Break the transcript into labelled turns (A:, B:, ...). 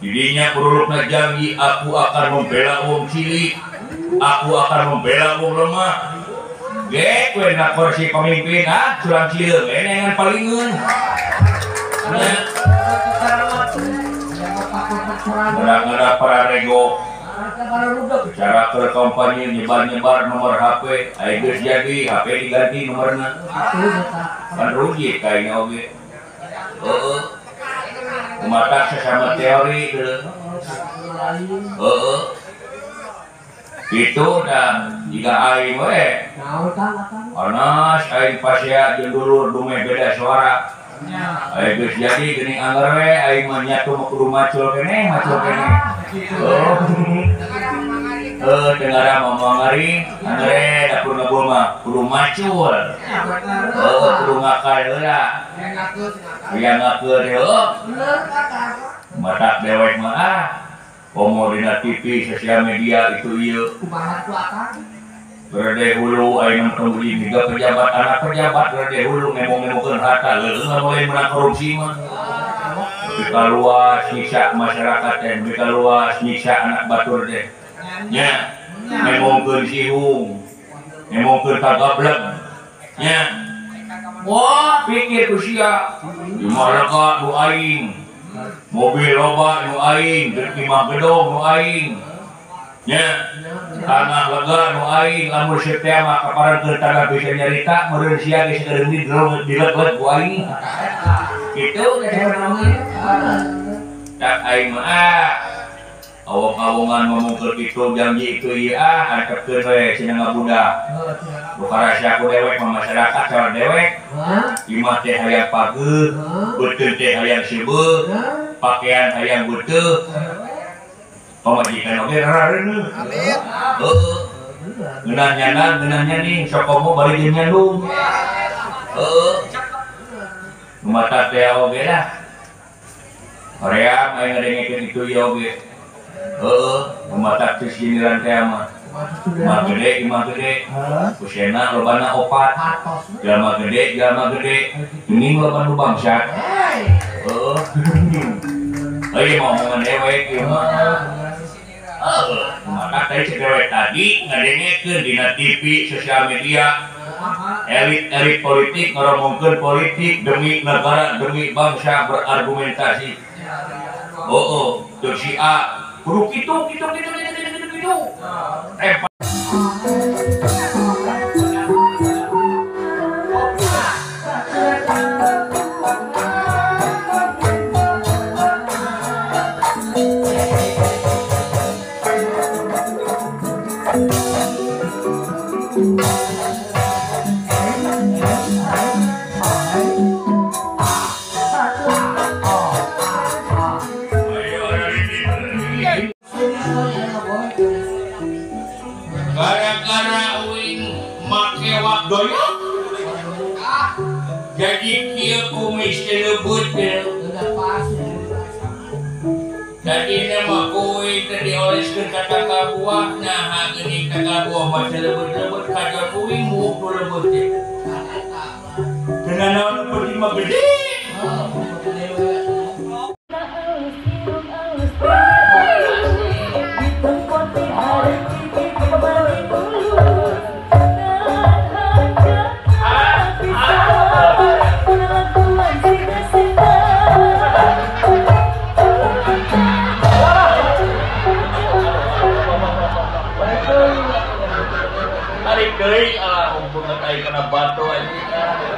A: Dirinya perlu janji aku akan membela wong cilik, aku akan membela wong lemah. Ge kowe nak kursi pemimpin ah curang cileung enengan palingeun. Gara-gara para rego cara ke kampanye nyebar-nyebar nomor HP, ayo geus jadi HP diganti nomorna. Kan rugi kayaknya oge. Heeh. Mata sesama teori heeh. Itu dan jika aing we. Panas aing pasea jeung dulur dumeh beda suara. Aing geus jadi geuning anggar we aing mah nyatu mah kudu macul keneh, macul keneh. Oh. Tenggara mah mangari, anggar dapur ngebul mah kudu macul. Heeh, kudu ngakal heula. Yang ngakeun heuh. Matak dewek mah ah. Komo dina TV, sosial media itu ieu.
B: Kumaha tu akang?
A: Gede hulu aing tunggu juga pejabat anak pejabat gede hulu ngomong-ngomongkeun harta leuleung mulai menang korupsi mah. Bika luas nyiksa masyarakat teh, bika luas nyiksa anak batur teh. Nya, ngomongkeun sihung, ngomongkeun kagableg. Nya. Wah, pikir ku sia. Di mana nu aing? Mobil loba nu aing, imah gedong nu aing. Nya, tanah lega nu aing, lamun setia mah kaparan tanah bisa nyarita, meureun sia geus eureun dileg-leg ku aing. Kitu teh namanya. Tak aing mah ah. Awong-awongan ngomong ke kitu janji itu ieu ah, antepkeun we cenah ngabudak. Nu karasa ku dewek mah masyarakat cara dewek. Imah teh hayang pageuh, beuteung teh hayang seubeuh, pakaian hayang beuteung. Pamajikan oge rarareuneuh.
B: Amin.
A: Heeh. Ngeunah nyanang, ngeunah nyaning, sok komo bari jeung nyandung. Heeh. Nu mata teh oge lah. Hoream aing ngadengekeun itu ieu oge. Heeh, nu mata teh sindiran teh mah. Imah gede, imah gede. Kusena lobana opat. Jalma gede, jalma gede. Geuning loba nu bangsat. Heeh. Euy mah omongan dewek ieu mah. Heeh, maka tadi si dewek tadi ngadengekeun dina TV, sosial media, elit-elit politik ngomongkeun politik demi negara, demi bangsa berargumentasi. Oh, oh, si A kudu kitu kitu kitu kitu kitu kitu. Gara-gara uing make doyok jadi kieu kumis teh leubeut teh. Tadina mah kuing teh dioleskeun ka tangkal buah, nah geuning tangkal buah mah teh leubeut-leubeut kajon uing buuk nu leubeut teh. Dengan naon penting mah gede. Tarik deui ah, humbung kana batu anjing.